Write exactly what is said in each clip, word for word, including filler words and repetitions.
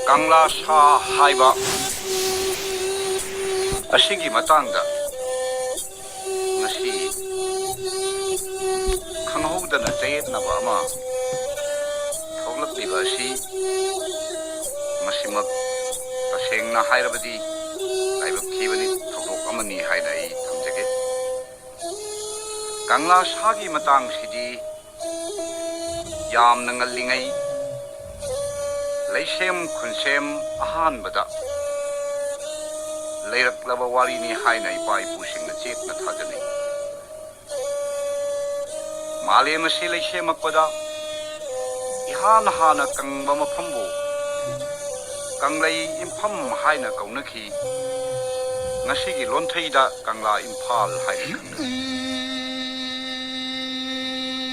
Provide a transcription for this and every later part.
ꯀꯪꯂꯥ ꯁꯥ ꯍꯥꯏꯕ ꯑꯁꯤꯒꯤ ꯃꯇꯥꯡꯗ ꯉꯁꯤ ꯈꯪꯍꯧꯗꯅ ꯆꯌꯦꯠꯅꯕ ꯑꯃ ꯊꯣꯛꯂꯛꯂꯤꯕ ꯑꯁꯤ ꯃꯁꯤꯃꯛ ꯇꯁꯦꯡꯅ ꯍꯥꯏꯔꯕꯗꯤ ꯂꯥꯏꯕꯛ ꯊꯤꯕꯅꯤ, ꯊꯧꯗꯣꯛ ꯑꯃꯅꯤ ꯍꯥꯏꯅ ꯑꯩ ꯊꯝꯖꯒꯦ꯫ ꯀꯪꯂꯥ ꯁꯥꯒꯤ ꯃꯇꯥꯡꯁꯤꯗꯤ ꯌꯥꯝꯅ ꯉꯜꯂꯤꯉꯩ ꯂꯩꯁꯦꯝ ꯈꯨꯟꯁꯦꯝ ꯑꯍꯥꯟꯕꯗ ꯂꯩꯔꯛꯂꯕ ꯋꯥꯔꯤꯅꯤ ꯍꯥꯏꯅ ꯏꯄꯥ ꯏꯄꯨꯁꯤꯡꯅ ꯆꯦꯠꯅ ꯊꯥꯖꯅꯩ꯫ ꯃꯥꯂꯦꯝ ꯑꯁꯤ ꯂꯩꯁꯦꯝꯃꯛꯄꯗ ꯏꯍꯥꯟ ꯍꯥꯟꯅ ꯀꯪꯕ ꯃꯐꯝꯕꯨ ꯀꯪꯂꯩ ꯏꯝꯐꯝ ꯍꯥꯏꯅ ꯀꯧꯅꯈꯤ꯫ ꯉꯁꯤꯒꯤ ꯂꯣꯟꯊꯩꯗ ꯀꯪꯂꯥ ꯏꯝꯐꯥꯜ ꯍꯥꯏꯅ ꯈꯪꯅꯩ꯫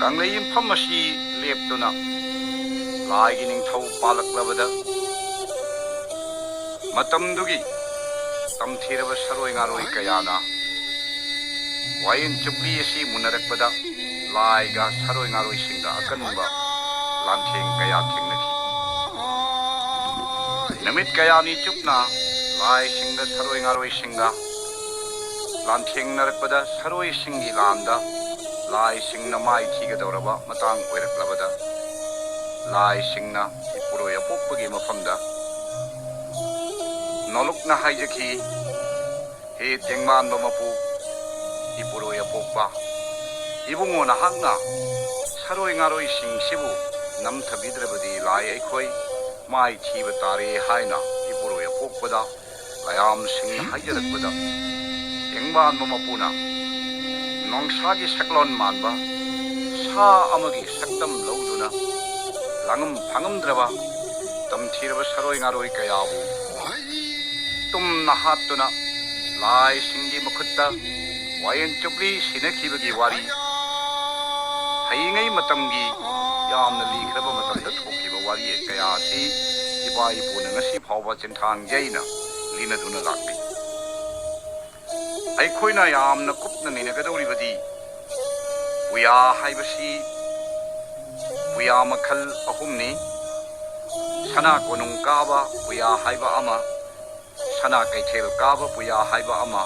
ꯀꯪꯂꯩ ꯏꯝꯐꯝ ꯑꯁꯤ ꯂꯦꯞꯇꯨꯅ ꯂꯥꯏꯒꯤ ꯅꯤꯡꯊꯧ ꯄꯥꯜꯂꯛꯂꯕꯗ ꯃꯇꯝꯗꯨꯒꯤ ꯇꯝꯊꯤꯔꯕ ꯁꯔꯣꯏ ꯉꯥꯔꯣꯏ ꯀꯌꯥꯅ ꯋꯥꯌꯦꯟ ꯆꯨꯞꯂꯤ ꯑꯁꯤ ꯃꯨꯟꯅꯔꯛꯄꯗ ꯂꯥꯏꯒ ꯁꯔꯣꯏ ꯉꯥꯔꯣꯏꯁꯤꯡꯒ ꯑꯀꯟꯕ ꯂꯥꯟꯊꯦꯡ ꯀꯌꯥ ꯊꯦꯡꯅꯈꯤ꯫ ꯅꯨꯃꯤꯠ ꯀꯌꯥꯅꯤ ꯆꯨꯞꯅ ꯂꯥꯏꯁꯤꯡꯒ ꯁꯔꯣꯏ ꯉꯥꯔꯣꯏꯁꯤꯡꯒ ꯂꯥꯟꯊꯦꯡꯅꯔꯛꯄꯗ ꯁꯔꯣꯏꯁꯤꯡꯒꯤ ꯂꯥꯟꯗ ꯂꯥꯏꯁꯤꯡꯅ ꯃꯥꯏ ꯊꯤꯒꯗꯧꯔꯕ ꯃꯇꯥꯡ ꯑꯣꯏꯔꯛꯂꯕꯗ ꯂꯥꯏꯁꯤꯡꯅ ꯏꯄꯨꯔꯣꯏ ꯑꯄꯣꯛꯄꯒꯤ ꯃꯐꯝꯗ ꯅꯣꯂꯨꯛꯅ ꯍꯥꯏꯖꯈꯤ, "ꯍꯦ ꯇꯦꯡꯕꯥꯟꯕ ꯃꯄꯨ, ꯏꯄꯨꯔꯣꯏ ꯑꯄꯣꯛꯄ, ꯏꯕꯨꯡꯉꯣ ꯅꯍꯥꯛꯅ ꯁꯔꯣꯏ ꯉꯥꯔꯣꯏꯁꯤꯡꯁꯤꯕꯨ ꯅꯝꯊꯕꯤꯗ꯭ꯔꯕꯗꯤ ꯂꯥꯏ ꯑꯩꯈꯣꯏ ꯃꯥꯏ ꯊꯤꯕ ꯇꯥꯔꯦ" ꯍꯥꯏꯅ ꯏꯄꯨꯔꯣꯏ ꯑꯄꯣꯛꯄꯗ ꯃꯌꯥꯝꯁꯤꯡꯅ ꯍꯥꯏꯖꯔꯛꯄꯗ, ꯇꯦꯡꯕꯥꯟꯕ ꯃꯄꯨꯅ ꯅꯣꯡꯁꯥꯒꯤ ꯁꯛꯂꯣꯟ ꯃꯥꯟꯕ ꯁꯥ ꯑꯃꯒꯤ ꯁꯛꯇꯝ ꯂꯧꯗꯨꯅ ꯂꯥꯡꯉꯝ ꯐꯥꯉꯝꯗ꯭ꯔꯕ ꯇꯝꯊꯤꯔꯕ ꯁꯔꯣꯏ ꯉꯥꯔꯣꯏ ꯀꯌꯥꯕꯨ ꯇꯨꯝꯅ ꯍꯥꯠꯇꯨꯅ ꯂꯥꯏꯁꯤꯡꯒꯤ ꯃꯈꯨꯠꯇ ꯋꯥꯌꯦꯟ ꯆꯨꯞꯂꯤ ꯁꯤꯟꯅꯈꯤꯕꯒꯤ ꯋꯥꯔꯤ, ꯍꯌꯦꯡꯉꯩ ꯃꯇꯝꯒꯤ ꯌꯥꯝꯅ ꯂꯤꯈ꯭ꯔꯕ ꯃꯇꯝꯗ ꯊꯣꯛꯈꯤꯕ ꯋꯥꯔꯤ ꯀꯌꯥ ꯑꯁꯤ ꯏꯄꯥ ꯏꯄꯨꯅ ꯉꯁꯤ ꯐꯥꯎꯕ ꯆꯤꯟꯊꯥꯡ ꯌꯩꯅ ꯂꯤꯅꯗꯨꯅ ꯂꯥꯛꯂꯤ꯫ ꯑꯩꯈꯣꯏꯅ ꯌꯥꯝꯅ ꯀꯨꯞꯅ ꯅꯩꯅꯒꯗꯧꯔꯤꯕꯗꯤ ꯄꯨꯌꯥ ꯍꯥꯏꯕꯁꯤ ꯄꯨꯌꯥ ꯃꯈꯜ ꯑꯍꯨꯝꯅꯤ꯫ ꯁꯅꯥ ꯀꯣꯅꯨꯡ ꯀꯥꯕ ꯄꯨꯌꯥ ꯍꯥꯏꯕ ꯑꯃ, ꯁꯅꯥ ꯀꯩꯊꯦꯜ ꯀꯥꯕ ꯄꯨꯌꯥ ꯍꯥꯏꯕ ꯑꯃ,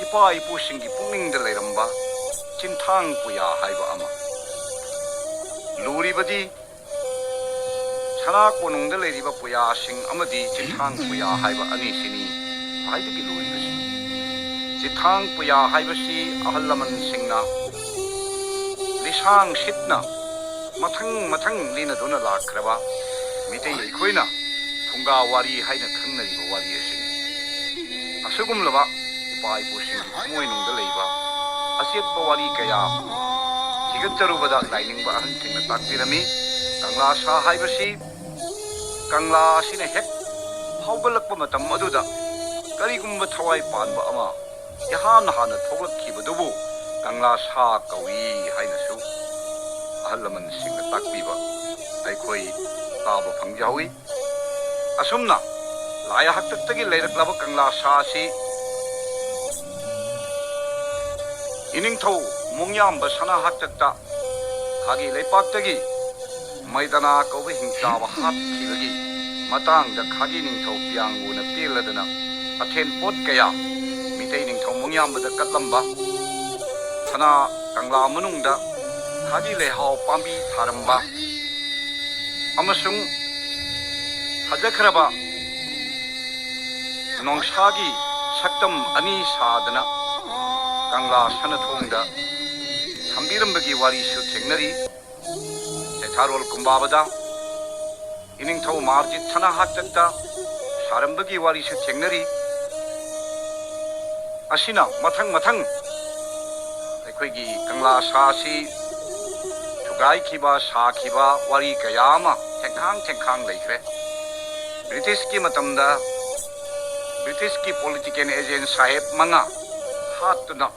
ꯏꯄꯥ ꯏꯄꯨꯁꯤꯡꯒꯤ ꯄꯨꯛꯅꯤꯡꯗ ꯂꯩꯔꯝꯕ ꯆꯤꯟꯊꯥꯡ ꯄꯨꯌꯥ ꯍꯥꯏꯕ ꯑꯃ꯫ ꯂꯨꯔꯤꯕꯗꯤ ꯁꯅꯥ ꯀꯣꯅꯨꯡꯗ ꯂꯩꯔꯤꯕ ꯄꯨꯌꯥꯁꯤꯡ ꯑꯃꯗꯤ ꯆꯤꯟꯊꯥꯡ ꯄꯨꯌꯥ ꯍꯥꯏꯕ ꯑꯅꯤꯁꯤꯅꯤ ꯈ꯭ꯋꯥꯏꯗꯒꯤ ꯂꯨꯔꯤꯕꯁꯤ꯫ ꯆꯤꯟꯊꯥꯡ ꯄꯨꯌꯥ ꯍꯥꯏꯕꯁꯤ ꯑꯍꯜ ꯂꯃꯟꯁꯤꯡꯅ ꯂꯤꯁꯥꯡ ꯁꯤꯠꯅ ꯃꯊꯪ ꯃꯊꯪ ꯂꯤꯅꯗꯨꯅ ꯂꯥꯛꯈ꯭ꯔꯕ ꯃꯤꯇꯩ ꯑꯩꯈꯣꯏꯅ ꯐꯨꯡꯒꯥ ꯋꯥꯔꯤ ꯍꯥꯏꯅ ꯈꯪꯅꯔꯤꯕ ꯋꯥꯔꯤ ꯑꯁꯤꯅꯤ꯫ ꯑꯁꯤꯒꯨꯝꯂꯕ ꯏꯄꯥ ꯏꯄꯨꯁꯤꯡꯒꯤ ꯊꯃꯣꯏꯅꯨꯡꯗ ꯂꯩꯕ ꯑꯆꯦꯠꯄ ꯋꯥꯔꯤ ꯀꯌꯥ ꯊꯤꯒꯠꯆꯔꯨꯕꯗ ꯂꯥꯏꯅꯤꯡꯕ ꯑꯍꯟꯁꯤꯡꯅ ꯇꯥꯛꯄꯤꯔꯝꯃꯤ꯫ ꯀꯪꯂꯥ ꯁꯥ ꯍꯥꯏꯕꯁꯤ ꯀꯪꯂꯥ ꯑꯁꯤꯅ ꯍꯦꯛ ꯐꯥꯎꯒꯠꯂꯛꯄ ꯃꯇꯝ ꯑꯗꯨꯗ ꯀꯔꯤꯒꯨꯝꯕ ꯊꯋꯥꯏ ꯄꯥꯟꯕ ꯑꯃ ꯏꯍꯥꯟ ꯍꯥꯟꯅ ꯊꯣꯛꯂꯛꯈꯤꯕꯗꯨꯕꯨ ꯀꯪꯂꯥ ꯁꯥ ꯀꯧꯏ ꯍꯥꯏꯅꯁꯨ ꯑꯍꯜ ꯂꯃꯟꯁꯤꯡꯅ ꯇꯥꯛꯄꯤꯕ ꯑꯩꯈꯣꯏ ꯇꯥꯕ ꯐꯪꯖꯍꯧꯏ꯫ ꯑꯁꯨꯝꯅ ꯂꯥꯏ ꯍꯥꯛꯇꯛꯇꯒꯤ ꯂꯩꯔꯛꯂꯕ ꯀꯪꯂꯥ ꯁꯥ ꯑꯁꯤ ꯏꯅꯤꯡꯊꯧ ꯃꯣꯡꯌꯥꯝꯕ ꯁꯅꯥ ꯍꯥꯛꯇꯛꯇ ꯈꯥꯒꯤ ꯂꯩꯄꯥꯛꯇꯒꯤ ꯃꯩꯗꯅꯥ ꯀꯧꯕ ꯍꯤꯡꯆꯥꯕ ꯍꯥꯠꯈꯤꯕꯒꯤ ꯃꯇꯥꯡꯗ ꯈꯥꯒꯤ ꯅꯤꯡꯊꯧ ꯄꯤꯌꯥꯡꯒꯨꯅ ꯄꯦꯜꯂꯗꯅ ꯑꯊꯦꯟ ꯄꯣꯠ ꯀꯌꯥ ꯃꯤꯇꯩ ꯅꯤꯡꯊꯧ ꯃꯣꯡꯌꯥꯝꯕꯗ ꯀꯠꯂꯝꯕ, ꯁꯅꯥ ꯀꯪꯂꯥ ꯃꯅꯨꯡꯗ ꯈꯥꯒꯤ ꯂꯩꯍꯥꯎ ꯄꯥꯝꯕꯤ ꯊꯥꯔꯝꯕ ꯑꯃꯁꯨꯡ ꯐꯖꯈ꯭ꯔꯕ ꯅꯣꯡꯁꯥꯒꯤ ꯁꯛꯇꯝ ꯑꯅꯤ ꯁꯥꯗꯅ ꯀꯪꯂꯥ ꯁꯅꯊꯣꯡꯗ ꯊꯝꯕꯤꯔꯝꯕꯒꯤ ꯋꯥꯔꯤꯁꯨ ꯊꯦꯡꯅꯔꯤ꯫ ꯆꯩꯊꯥꯔꯣꯜ ꯀꯨꯝꯕꯥꯕꯗ ꯏꯅꯤꯡꯊꯧ ꯃꯥꯔꯖꯤꯠ ꯁꯅꯥ ꯍꯥꯛꯇꯛꯇ ꯁꯥꯔꯝꯕꯒꯤ ꯋꯥꯔꯤꯁꯨ ꯊꯦꯡꯅꯔꯤ꯫ ꯑꯁꯤꯅ ꯃꯊꯪ ꯃꯊꯪ ꯑꯩꯈꯣꯏꯒꯤ ꯀꯪꯂꯥ ꯁꯥ ꯑꯁꯤ ꯊꯨꯒꯥꯏꯈꯤꯕ, ꯁꯥꯈꯤꯕ ꯋꯥꯔꯤ ꯀꯌꯥ ꯑꯃ ꯊꯦꯡꯈꯥꯡ ꯊꯦꯡꯈꯥꯡ ꯂꯩꯈ꯭ꯔꯦ꯫ ꯕ꯭ꯔꯤꯇꯤꯁꯀꯤ ꯃꯇꯝꯗ ꯕ꯭ꯔꯤꯇꯤꯁꯀꯤ ꯄꯣꯂꯤꯇꯤꯀꯦꯜ ꯑꯦꯖꯦꯟ ꯁꯥꯍꯦꯕ ꯃꯉꯥ ꯍꯥꯠꯇꯨꯅ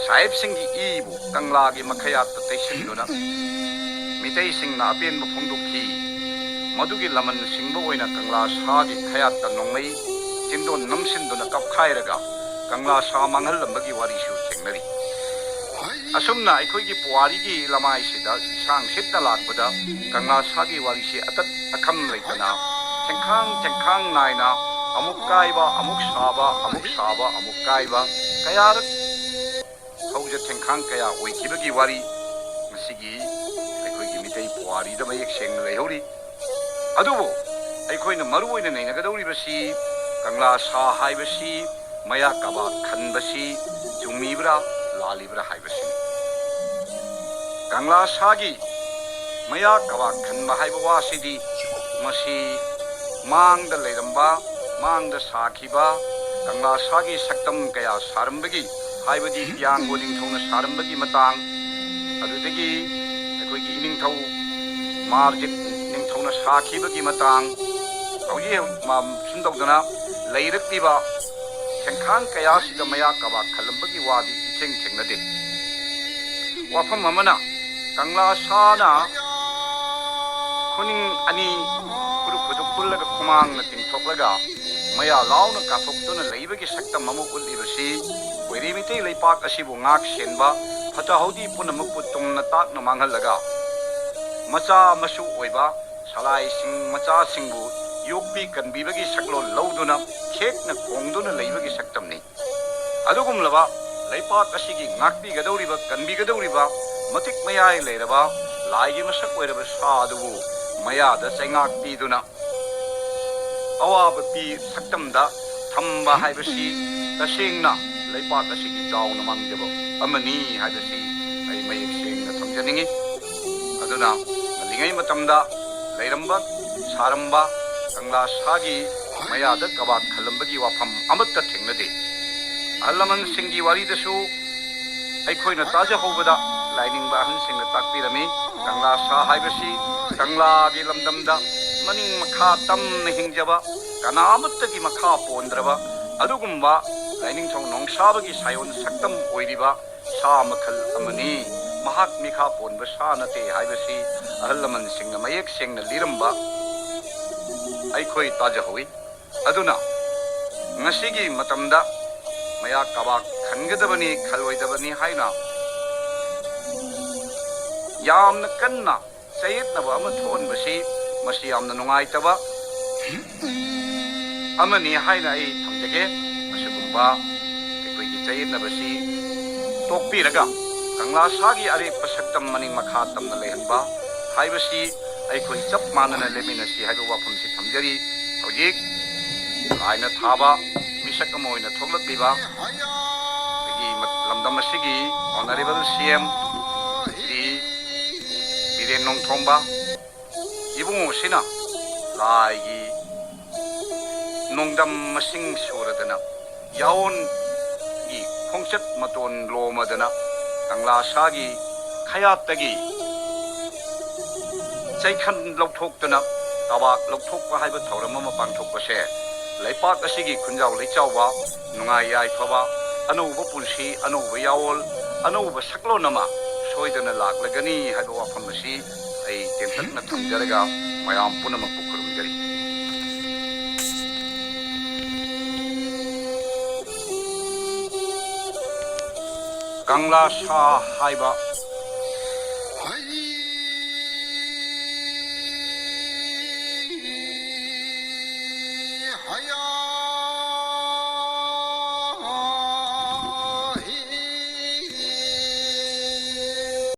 ꯁꯥꯍꯦꯕꯁꯤꯡꯒꯤ ꯏꯕꯨ ꯀꯪꯂꯥꯒꯤ ꯃꯈꯌꯥꯠꯇ ꯇꯩꯁꯤꯟꯗꯨꯅ ꯃꯤꯇꯩꯁꯤꯡꯅ ꯑꯄꯦꯟꯕ ꯐꯣꯡꯗꯣꯛꯈꯤ꯫ ꯃꯗꯨꯒꯤ ꯂꯃꯟ ꯁꯤꯡꯕ ꯑꯣꯏꯅ ꯀꯪꯂꯥ ꯁꯥꯒꯤ ꯈꯌꯥꯠꯇ ꯅꯣꯡꯃꯩ ꯆꯤꯟꯗꯣꯟ ꯅꯝꯁꯤꯟꯗꯨꯅ ꯀꯞꯈꯥꯏꯔꯒ ꯀꯪꯂꯥ ꯁꯥ ꯃꯥꯡꯍꯜꯂꯝꯕꯒꯤ ꯋꯥꯔꯤꯁꯨ ꯊꯦꯡꯅꯔꯤ꯫ ꯑꯁꯨꯝꯅ ꯑꯩꯈꯣꯏꯒꯤ ꯄꯨꯋꯥꯔꯤꯒꯤ ꯂꯃꯥꯏꯁꯤꯗ ꯁꯥꯡ ꯁꯤꯠꯅ ꯂꯥꯛꯄꯗ ꯀꯪꯂꯥ ꯁꯥꯒꯤ ꯋꯥꯔꯤꯁꯤ ꯑꯇꯠ ꯑꯈꯝ ꯂꯩꯇꯅ ꯊꯦꯡꯈꯥꯡ ꯊꯦꯡꯈꯥꯡ ꯅꯥꯏꯅ ꯑꯃꯨꯛ ꯀꯥꯏꯕ, ꯑꯃꯨꯛ ꯁꯥꯕ, ꯑꯃꯨꯛ ꯁꯥꯕ, ꯑꯃꯨꯛ ꯀꯥꯏꯕ ꯀꯌꯥꯔꯛ ꯍꯧꯖ ꯊꯦꯡꯈꯥꯡ ꯀꯌꯥ ꯑꯣꯏꯈꯤꯕꯒꯤ ꯋꯥꯔꯤ ꯉꯁꯤꯒꯤ ꯑꯩꯈꯣꯏꯒꯤ ꯃꯤꯇꯩ ꯄꯨꯋꯥꯔꯤꯗ ꯃꯌꯦꯛ ꯁꯦꯡꯅ ꯂꯩꯍꯧꯔꯤ꯫ ꯑꯗꯨꯕꯨ ꯑꯩꯈꯣꯏꯅ ꯃꯔꯨ ꯑꯣꯏꯅ ꯅꯩꯅꯒꯗꯧꯔꯤꯕꯁꯤ ꯀꯪꯂꯥ ꯁꯥ ꯍꯥꯏꯕꯁꯤ ꯃꯌꯥ ꯀꯕꯥꯛ ꯈꯟꯕꯁꯤ ꯆꯨꯝꯃꯤꯕ꯭ꯔꯥ ꯂꯥꯜꯂꯤꯕ꯭ꯔꯥ ꯍꯥꯏꯕꯁꯤꯅꯤ꯫ ꯀꯪꯂꯥ ꯁꯥꯒꯤ ꯃꯌꯥ ꯀꯕꯥꯛ ꯈꯟꯕ ꯍꯥꯏꯕ ꯋꯥꯁꯤꯗꯤ ꯃꯁꯤ ꯃꯥꯡꯗ ꯂꯩꯔꯝꯕ, ꯃꯥꯡꯗ ꯁꯥꯈꯤꯕ ꯀꯪꯂꯥ ꯁꯥꯒꯤ ꯁꯛꯇꯝ ꯀꯌꯥ ꯁꯥꯔꯝꯕꯒꯤ, ꯍꯥꯏꯕꯗꯤ ꯄꯤꯌꯥꯡꯒꯣ ꯅꯤꯡꯊꯧꯅ ꯁꯥꯔꯝꯕꯒꯤ ꯃꯇꯥꯡ, ꯑꯗꯨꯗꯒꯤ ꯑꯩꯈꯣꯏꯒꯤ ꯏꯅꯤꯡꯊꯧ ꯃꯥꯔꯖꯤꯠ ꯅꯤꯡꯊꯧꯅ ꯁꯥꯈꯤꯕꯒꯤ ꯃꯇꯥꯡ, ꯍꯧꯖꯤꯛ ꯍꯧꯖꯤꯛ ꯃ-, ꯁꯨꯝ ꯇꯧꯗꯅ ꯂꯩꯔꯛꯂꯤꯕ ꯈꯦꯡꯈꯥꯡ ꯀꯌꯥꯁꯤꯗ ꯃꯌꯥ ꯀꯕꯥꯛ ꯈꯜꯂꯝꯕꯒꯤ ꯋꯥꯗꯤ ꯏꯊꯦꯡ ꯊꯦꯡꯅꯗꯦ꯫ ꯋꯥꯐꯝ ꯑꯃꯅ, ꯀꯪꯂꯥ ꯁꯥꯅ ꯈꯨꯅꯤꯡ ꯑꯅꯤ ꯈꯨꯔꯨ ꯈꯨꯗꯨ ꯄꯨꯜꯂꯒ ꯈꯨꯃꯥꯡꯅ ꯇꯤꯡꯊꯣꯛꯂꯒ ꯃꯌꯥ ꯂꯥꯎꯅ ꯀꯥꯊꯣꯛꯇꯨꯅ ꯂꯩꯕꯒꯤ ꯁꯛꯇꯝ ꯑꯃ ꯎꯠꯂꯤꯕꯁꯤ ꯀꯣꯏꯔꯤ ꯃꯤꯇꯩ ꯂꯩꯄꯥꯛ ꯑꯁꯤꯕꯨ ꯉꯥꯛ ꯁꯦꯟꯕ ꯐꯠꯇ ꯍꯥꯎꯗꯤ ꯄꯨꯝꯅꯃꯛꯄꯨ ꯇꯨꯝꯅ ꯇꯥꯛꯅ ꯃꯥꯡꯍꯜꯂꯒ ꯃꯆꯥ ꯃꯁꯨ ꯑꯣꯏꯕ ꯁꯂꯥꯏꯁꯤꯡ ꯃꯆꯥꯁꯤꯡꯕꯨ ꯌꯣꯛꯄꯤ ꯀꯟꯕꯤꯕꯒꯤ ꯁꯛꯂꯣꯟ ꯂꯧꯗꯨꯅ ꯈꯦꯛꯅ ꯈꯣꯡꯗꯨꯅ ꯂꯩꯕꯒꯤ ꯁꯛꯇꯝꯅꯤ꯫ ꯑꯗꯨꯒꯨꯝꯂꯕ ꯂꯩꯄꯥꯛ ꯑꯁꯤꯒꯤ ꯉꯥꯛꯄꯤꯒꯗꯧꯔꯤꯕ, ꯀꯟꯕꯤꯒꯗꯧꯔꯤꯕ ꯃꯇꯤꯛ ꯃꯌꯥꯏ ꯂꯩꯔꯕ ꯂꯥꯏꯒꯤ ꯃꯁꯛ ꯑꯣꯏꯔꯕ ꯁꯥ ꯑꯗꯨꯕꯨ ꯃꯌꯥꯗ ꯆꯩꯉꯥꯛ ꯄꯤꯗꯨꯅ ꯑꯋꯥꯕ ꯄꯤ ꯁꯛꯇꯝꯗ ꯊꯝꯕ ꯍꯥꯏꯕꯁꯤ ꯇꯁꯦꯡꯅ ꯂꯩꯄꯥꯛ ꯑꯁꯤꯒꯤ ꯆꯥꯎꯅ ꯃꯥꯡꯖꯕ ꯑꯃꯅꯤ ꯍꯥꯏꯕꯁꯤ ꯑꯩ ꯃꯌꯦꯛ ꯁꯦꯡꯅ ꯊꯝꯖꯅꯤꯡꯏ꯫ ꯑꯗꯨꯅ ꯉꯜꯂꯤꯉꯩ ꯃꯇꯝꯗ ꯂꯩꯔꯝꯕ ꯁꯥꯔꯝꯕ ꯀꯪꯂꯥ ꯁꯥꯒꯤ ꯃꯌꯥꯗ ꯀꯕꯥꯛ ꯈꯜꯂꯝꯕꯒꯤ ꯋꯥꯐꯝ ꯑꯃꯠꯇ ꯊꯦꯡꯅꯗꯦ꯫ ꯑꯍꯜ ꯂꯃꯟꯁꯤꯡꯒꯤ ꯋꯥꯔꯤꯗꯁꯨ ꯑꯩꯈꯣꯏꯅ ꯇꯥꯖꯍꯧꯕꯗ ꯂꯥꯏꯅꯤꯡꯕ ꯑꯍꯟꯁꯤꯡꯅ ꯇꯥꯛꯄꯤꯔꯝꯃꯤ, ꯀꯪꯂꯥ ꯁꯥ ꯍꯥꯏꯕꯁꯤ ꯀꯪꯂꯥꯒꯤ ꯂꯝꯗꯝꯗ ꯃꯅꯤꯡ ꯃꯈꯥ ꯇꯝꯅ ꯍꯤꯡꯖꯕ, ꯀꯅꯥ ꯑꯃꯠꯇꯒꯤ ꯃꯈꯥ ꯄꯣꯟꯗ꯭ꯔꯕ ꯑꯗꯨꯒꯨꯝꯕ ꯂꯥꯏꯅꯤꯡꯊꯧ ꯅꯣꯡꯁꯥꯕꯒꯤ ꯁꯥꯌꯣꯟ ꯁꯛꯇꯝ ꯑꯣꯏꯔꯤꯕ ꯁꯥ ꯃꯈꯜ ꯑꯃꯅꯤ꯫ ꯃꯍꯥꯛ ꯃꯤꯈꯥ ꯄꯣꯟꯕ ꯁꯥ ꯅꯠꯇꯦ ꯍꯥꯏꯕꯁꯤ ꯑꯍꯜ ꯂꯃꯟꯁꯤꯡꯅ ꯃꯌꯦꯛ ꯁꯦꯡꯅ ꯂꯤꯔꯝꯕ ꯑꯩꯈꯣꯏ ꯇꯥꯖꯍꯧꯏ꯫ ꯑꯗꯨꯅ ꯉꯁꯤꯒꯤ ꯃꯇꯝꯗ ꯃꯌꯥ ꯀꯕꯥꯛ ꯈꯟꯒꯗꯕꯅꯤ, ꯈꯜꯂꯣꯏꯗꯕꯅꯤ ꯍꯥꯏꯅ ꯌꯥꯝꯅ ꯀꯟꯅ ꯆꯌꯦꯠꯅꯕ ꯑꯃ ꯊꯣꯛꯍꯟꯕꯁꯤ, ꯃꯁꯤ ꯌꯥꯝꯅ ꯅꯨꯡꯉꯥꯏꯇꯕ ꯑꯃꯅꯤ ꯍꯥꯏꯅ ꯑꯩ ꯊꯝꯖꯒꯦ꯫ ꯑꯁꯤꯒꯨꯝꯕ ꯑꯩꯈꯣꯏꯒꯤ ꯆꯌꯦꯠꯅꯕꯁꯤ ꯇꯣꯛꯄꯤꯔꯒ, ꯀꯪꯂꯥ ꯁꯥꯒꯤ ꯑꯔꯦꯞꯄ ꯁꯛꯇꯝ ꯃꯅꯤꯡ ꯃꯈꯥ ꯇꯝꯅ ꯂꯩꯍꯟꯕ ꯍꯥꯏꯕꯁꯤ ꯑꯩꯈꯣꯏ ꯆꯞ ꯃꯥꯟꯅꯅ ꯂꯦꯞꯃꯤꯟꯅꯁꯤ ꯍꯥꯏꯕ ꯋꯥꯐꯝꯁꯤ ꯊꯝꯖꯔꯤ꯫ ꯍꯧꯖꯤꯛ ꯂꯥꯏꯅ ꯊꯥꯕ ꯃꯤꯁꯛ ꯑꯃ ꯑꯣꯏꯅ ꯊꯣꯛꯂꯛꯂꯤꯕ ꯑꯩꯈꯣꯏꯒꯤ ꯂꯝꯗꯝ ꯑꯁꯤꯒꯤ Honourable C M Shri Biren ꯅꯣꯡꯊꯣꯝꯕ ꯏꯕꯨꯡꯉꯣꯁꯤꯅ ꯂꯥꯏꯒꯤ ꯅꯣꯡꯗꯝ ꯃꯁꯤꯡ ꯁꯨꯔꯗꯅ, ꯌꯥꯑꯣꯟꯒꯤ ꯈꯣꯡꯆꯠ ꯃꯇꯣꯟ ꯂꯣꯝꯃꯗꯅ, ꯀꯪꯂꯥ ꯁꯥꯒꯤ ꯈꯌꯥꯠꯇꯒꯤ ꯆꯩꯈꯟ ꯂꯧꯊꯣꯛꯇꯨꯅ ꯇꯕꯥꯛ ꯂꯧꯊꯣꯛꯄ ꯍꯥꯏꯕ ꯊꯧꯔꯝ ꯑꯃ ꯄꯥꯡꯊꯣꯛꯄꯁꯦ, ꯂꯩꯄꯥꯛ ꯑꯁꯤꯒꯤ ꯈꯨꯟꯖꯥꯎ ꯂꯩꯆꯥꯎꯕ, ꯅꯨꯡꯉꯥꯏ ꯌꯥꯏꯐꯕ, ꯑꯅꯧꯕ ꯄꯨꯟꯁꯤ, ꯑꯅꯧꯕ ꯌꯥꯑꯣꯜ, ꯑꯅꯧꯕ ꯁꯛꯂꯣꯟ ꯑꯃ ꯁꯣꯏꯗꯅ ꯂꯥꯛꯂꯒꯅꯤ ꯍꯥꯏꯕ ꯋꯥꯐꯝ ꯑꯁꯤ ꯑꯩ ꯇꯦꯟꯇꯛꯅ ꯊꯝꯖꯔꯒ, ꯃꯌꯥꯝ ꯄꯨꯝꯅꯃꯛꯄꯨ ꯈꯨꯔꯨꯝꯖꯔꯤ꯫ ꯀꯪꯂꯥ ꯁꯥ ꯍꯥꯏꯕ